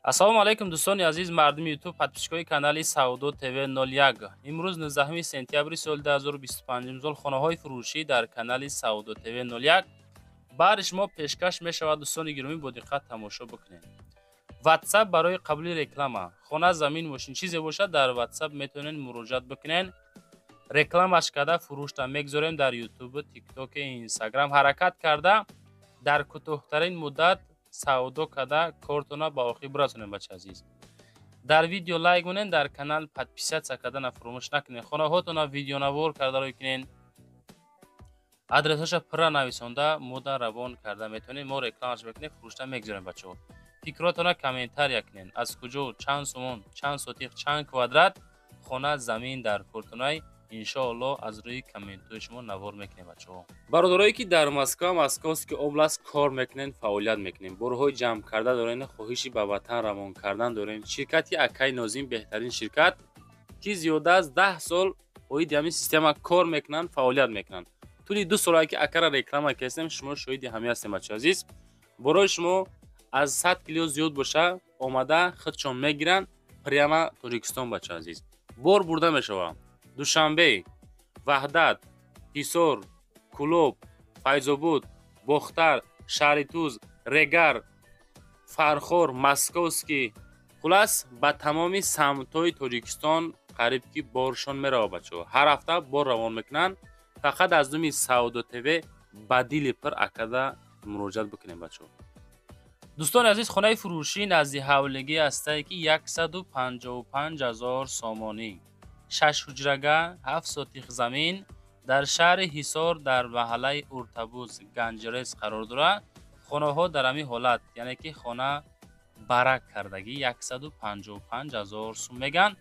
Ассалому алайкум, дӯстони азиз, мардуми Ютуб, подписчикои канали Савдо ТВ 01. Имрӯз 19 сентябри соли 2025 сол хонаҳои фурӯшӣ дар канали Савдо ТВ 01 баҳри шумо пешкаш мешавад. Дӯстони гиромӣ, бо диққат тамошо бикунед. WhatsApp барои қабули реклама, хона, замин, мошин, чизе бошад, дар WhatsApp метавонед муроҷиат бикунед. Рекламаш карда, фурӯшта мегзорем дар Ютуб, Тикток, Инстаграм. Ҳаракат карда, дар кӯтоҳтарин муддат савдо карда, кортона ба охир бирасонем. Бача азиз, дар видео лайк монед, дар канал подписаться кардана фуромӯш накунед. Хонаҳотона видеонавор карда рӯй кунед, адресҳоша пурра нависонда мода равон карда метавонед. Мо рекламаш мекунем, фурӯшта мегзорем. Бачаҳо, фикротона комментария кунед: аз куҷо, чанд сомон, чанд сотих, чанд квадрат хона, замин дар кортонай. Иншоалло, аз рӯи комментҳои шумо навор мекунем. Бачаҳо, бародарое ки дар Москва, Московский область кор мекунед, фаъолият мекунед, борҳои ҷамъ карда дорен, хоҳиши ба ватан равон кардан дорен, ширкати акаи Нозим беҳтарин ширкат, ки зиёда аз 10 сол оиди ҳамин система кор мекунанд, фаъолият мекунанд. Тӯли 2 солае ки акара реклама кардем, шумо шоҳиди ҳамин ҳастем. Бачаҳо азиз, борои шумо аз 100 кило зиёд боша, омада худшон мегиранд прямо Тоҷикистон. Бачаҳо азиз, бор бурда мешавад Душанбе, Ваҳдат, Ҳисор, Кӯлоб, Файзобод, Бохтар, Шаҳритуз, Регар, Фархор, Московский, хулас, ба тамоми самтҳои Тоҷикистон қариб ки боршон меравад. Бачаҳо, ҳар ҳафта бор равон мекунанд. Фақат аз номи Савдо ТВ ба дили пир акада муроҷиат бикунем. Бачаҳо, дӯстони азиз, хонаи фурӯшӣ назди ҳавлигӣ ҳастае, ки 155 000 сомонӣ, шаш ҳуҷрага, 7 сотих замин дар шаҳри Ҳисор, дар маҳаллаи Уртабуз, Ганҷрез қарор дорад. Хонаҳо дар ҳамин ҳолат, яъне ки хона барак кардагӣ, 155 000 сум меган.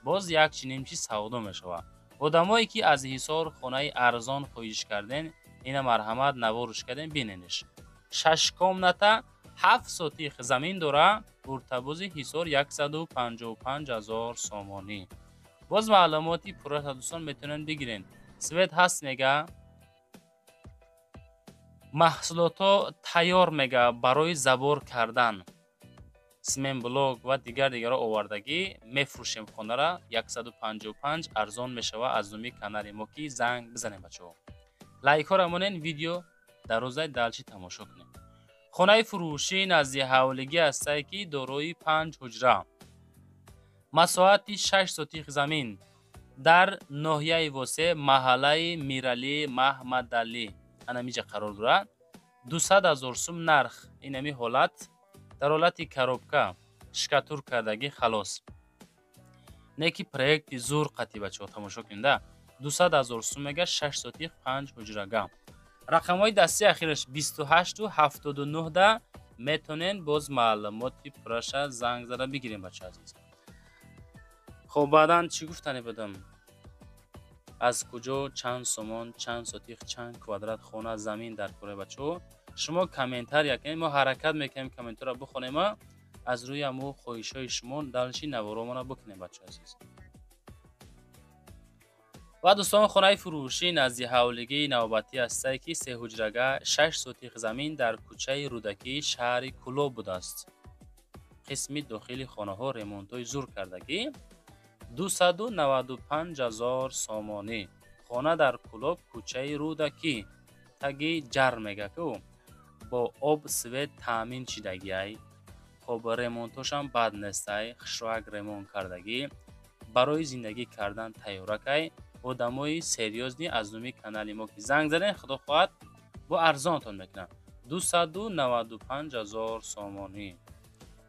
Боз як чиним чи савдо мешавад. Одамое ки аз Ҳисор хонаи арзон хоҳиш карден, ина марҳамат, наворуш кардем, биненеш. Шаш комната, 7 сотих замин дора, Уртабузи Ҳисор, 155 000 сомонӣ. Боз маълумоти пуррата, дӯстон, метавонед бигирен. Свет ҳаст мега, маҳсулотҳо тайёр мега, барои забор кардан цементблок ва дигар дигарро овардагӣ мефурӯшем. Хонара 155 арзон мешавад. Аз номи канали мо ки занг бизанем. Бачаҳо, лайкҳоро монен, видео дар рӯзаи дальше тамошо кунем. Хонаи фурӯшӣ назди ҳавлигӣ ҳастае, ки дорои панҷ ҳуҷра, масоҳати 6 сотих замин дар ноҳияи Восе, маҳаллаи Миралӣ Маҳмадалӣ анамиҷа қарор дорад. 200 000 сум нарх. Инами ҳолат, дар ҳолати коробка, штукатур кардагӣ, халос. Не ки проекти зур қати. Бачаҳо, тамошо кунед. 200 000 сум мега, 6 сотих, панҷ ҳуҷрага. Рақамҳои дастии ахираш 28-79 да метонен боз маълумоти пурраша занг зада бигирем. Бача азиз, хоб, баъдан чӣ гуфтане будам? Аз куҷо, чанд сомон, чанд сотих, чанд квадрат хона, замин дар кора, бачаҳо, шумо комментария кунед. Мо ҳаракат мекунем комментарро бихонем, аз рӯи ҳамо хоҳишҳои шумо дальше наворомона бикунем. Бача азиз ва дӯстон, хонаи фурӯшӣ назди ҳавлигии навбатӣ ҳастае, ки сеҳуҷрага, 6 сотих замин дар кӯчаи Рӯдакӣ, шаҳри Кӯлоб будааст. Қисми дохили хонаҳо ремонтҳои зур кардагӣ, 295 000 сомонӣ. Хона дар Кӯлоб, кӯчаи Рӯдакӣ, таги ҷар мега ку, бо об, свет таъмин шидагиай. Хоб, ремонтҳошам бад нестай, хушроак ремонт кардагӣ, барои зиндагӣ кардан тайёракай. Одамои серьёзный аз номи канали мо ки занг задем, худо хоҳад, бо арзонтон мекунам, 295 000 сомонӣ.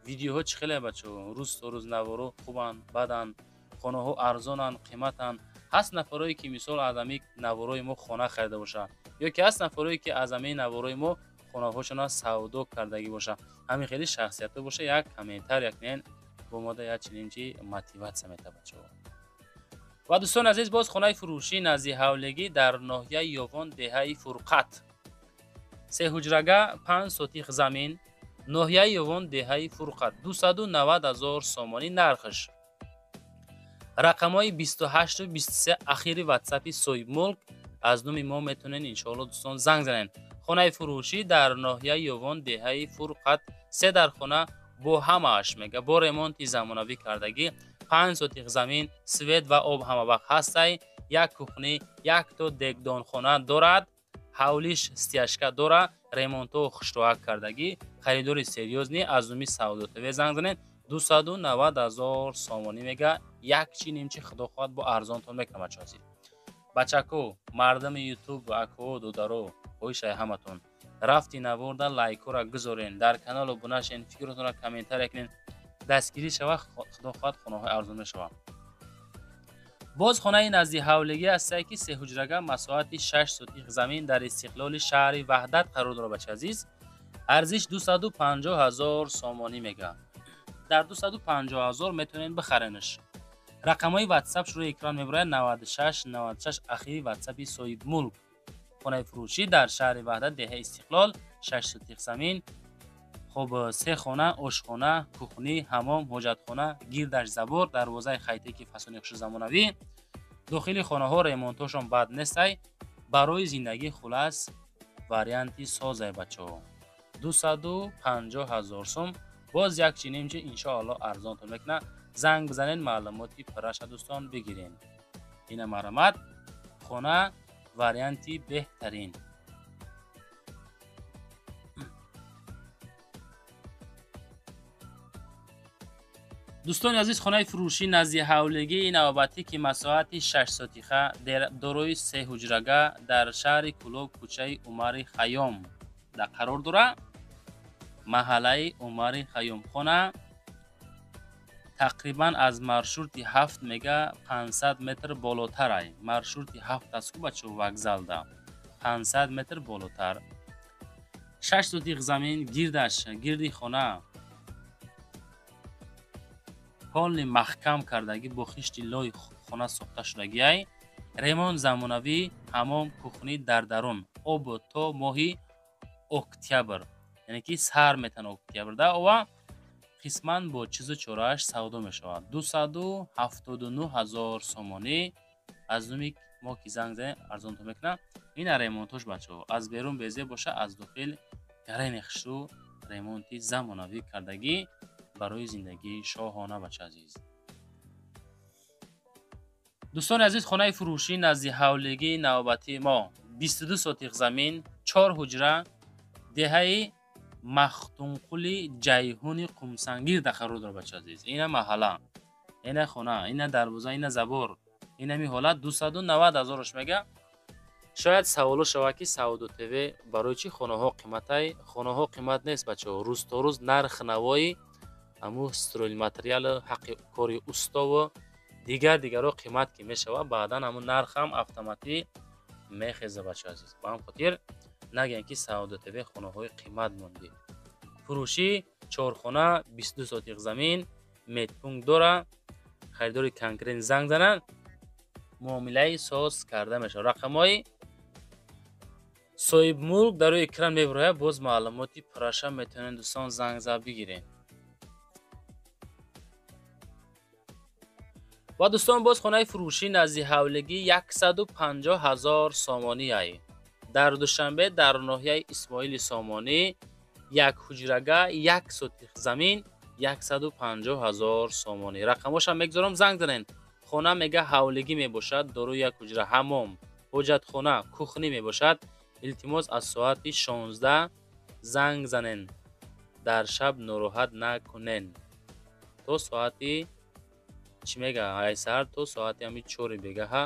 Видеоҳо чӣ хеле, бачаҳо? Рӯз то рӯз наворо хубанд, баданд, хонаҳо арзонанд, қиматанд? Ҳаст нафарое ки, мисол, аз ҳамин наворои мо хона харида бошанд, ё ки ҳаст нафарое ки аз ҳамин наворои мо хонаҳошона савдо кардагӣ бошанд? Ҳамин хели шахсиятҳо боша, як комментария кунен, бо мода як чунин чи мотивация мета, бачаҳо. Ва дӯстони азиз, боз хонаи фурӯшӣ назди ҳавлигӣ дар ноҳияи Ёвон, деҳаи Фурқат, сеҳуҷрага, 5 сотих замин, ноҳияи Ёвон, деҳаи Фурқат, 290 000 сомонӣ нархш. Рақамҳои 28-23 ахири ватсапи соҳибмулк. Аз номи мо метавонед, иншоалло, дӯстон, занг занед. Хонаи фурӯшӣ дар ноҳияи Ёвон, деҳаи Фурқат, се дар хона. Бо ҳамааш мега, бо ремонти замонавӣ кардагӣ, 5 сотих замин, свет ва об ҳама вақт ҳастай, як кухни, якто дегдонхона дорад, ҳавлиш стяжка дора, ремонтҳо хушроак кардагӣ. Харидори серьёзный аз нуми Савдо ТВ занг занед, 290 000 сомонӣ мега, як чи нимчи худо хоҳад бо арзонтон мекунам бачаҳо азиз. Бачако, мардами ютуб, ако, додаро, хоҳишай ҳаматон рафти наворда лайкҳоро гузорен, дар канал обуна шен, фикротонро комментария кунен, дастгирӣ шава, худо хоҳад хонаҳои арзон мешавад. Боз хонаи назди ҳавлигӣ ҳастае ки се ҳуҷрага, масоҳати 6 сотих замин дар Истиқлоли шаҳри Ваҳдат қарор дорад бача азиз. Арзиш 250 000 сомонӣ мега. Дар 250 000 метавонед бихаренаш. Рақамҳои WhatsApp рӯи экран мебарояд 96 96 ахири WhatsApp-и соҳибмулк. Хонаи фурӯшӣ дар шаҳри Ваҳдат, деҳаи Истиқлол, 6 сотих замин. Хоб, се хона, ошхона, кухни, ҳамом, ҳоҷатхона, гирдаш забор, дарвозаи хайтеки фасони хушу замонавӣ. Дохили хонаҳо ремонтҳошон бад нестай. Барои зиндагӣ хулас варианти созай бачаҳо. 250 000 сум. Боз як чи нимчи иншоаллоҳ арзонтон мекунад. Занг бизанед, маълумоти пурраша дӯстон бигирен. Ина марамат, хона варианти беҳтарин. Дӯстони азиз, хонаи фурӯшӣ назди ҳавлигии навбатӣ ки масоҳати 6 сотиха, дорои се ҳуҷрага дар шаҳри Кӯлоб, кӯчаи Умари Хайём дар қарор дорад. Маҳаллаи Умари Хайём. Хона тақрибан аз маршрути 7 мега 500 метр болотар ай. Маршрути 7 аст ку бачо вокзалда. 500 метр болотар. 6 сотих замин, гирдаш, гирди хона полни маҳкам кардагӣ, бо хишти лой хона сохта шудагиай. Ремонт замонавӣ, ҳамом, кухни дар дарун. Об то моҳи октябр, яъне ки сар метан октябрда ова қисман бо чизу чорааш савдо мешавад. 279 000 сомонӣ аз нуми мо ки занг занем арзонтон мекунам. Ина ремонтош бачаҳо, аз берун безеб боша, аз дохил гарени хишу ремонти замонавӣ кардагӣ барои зиндагии шоҳона бача азиз. Дӯстони азиз, хонаи фурӯшӣ назди ҳавлигии навбатии мо 22 сотих замин, 4 ҳуҷра, деҳаи Махтунқули Ҷайҳуни Қумсангир дар қарор дорад бача азиз. Ина маҳалла, ина хона, ина дарвоза, ина забор. Инами ҳолат 290 000 мега. Шояд саволо шавад ки Савдо ТВ барои чӣ хонаҳо қиматай? Хонаҳо қимат нест бачаҳо. Рӯз то рӯз нарх навои аму стройматериал, ҳаққи кори устову дигар дигаро қимат ки мешавад, баъдан ҳамун нарх ҳам автоматӣ мехеза бача азиз. Ба ҳам хотир нагӯем ки Савдо ТВ хонаҳои қимат мондӣ. Фурӯшӣ 4 хона, 22 сотих замин, медпункт дора. Харидори конкрет занг зананд, муомилаи соз карда мешавад. Рақамҳои соҳибмулк дар рӯи экран мебарояд, боз маълумоти пурраша метавонед дӯстон занг зад бигиред. Ва дӯстон, боз хонаи фурӯшӣ назди ҳавлигӣ 150 000 сомонӣ ай. Дар Душанбе, дар ноҳияи Исмоили Сомонӣ, як ҳуҷрага, 1 сотих замин, 150 000 сомонӣ. Рақамҳошам мегузорам, занг занед. Хона мега ҳавлигӣ мебошад, дорои як ҳуҷра, ҳамом, ҳоҷатхона, кухни мебошад. Илтимос аз соати 16 занг занен. Дар шаб нороҳат накунен. То соати чӣ мега, ай саҳар то соати ҳами 4 бегаҳа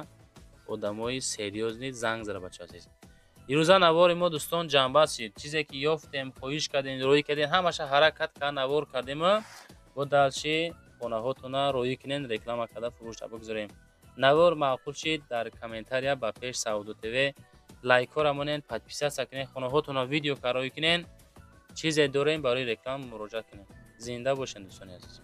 одамои серьёзный занг зара бача азиз. Ирӯза навори мо дӯстон ҷанбаст шид. Чизе ки ёфтем, хоҳиш кардем, роӣ кардем, ҳамаша ҳаракат кард, навор кардем. Бо далши хонаҳотона роӣ кунен, реклама карда фурӯшта бигузорем. Навор маъқул шид, дар комментария ба пеш Савдо ТВ лайкҳоро монен, подписаться кунен, хонаҳотона видео кароӣ кунен. Чизе дорем барои реклама муроҷиат кунем. Зинда бошен дӯстони азиз.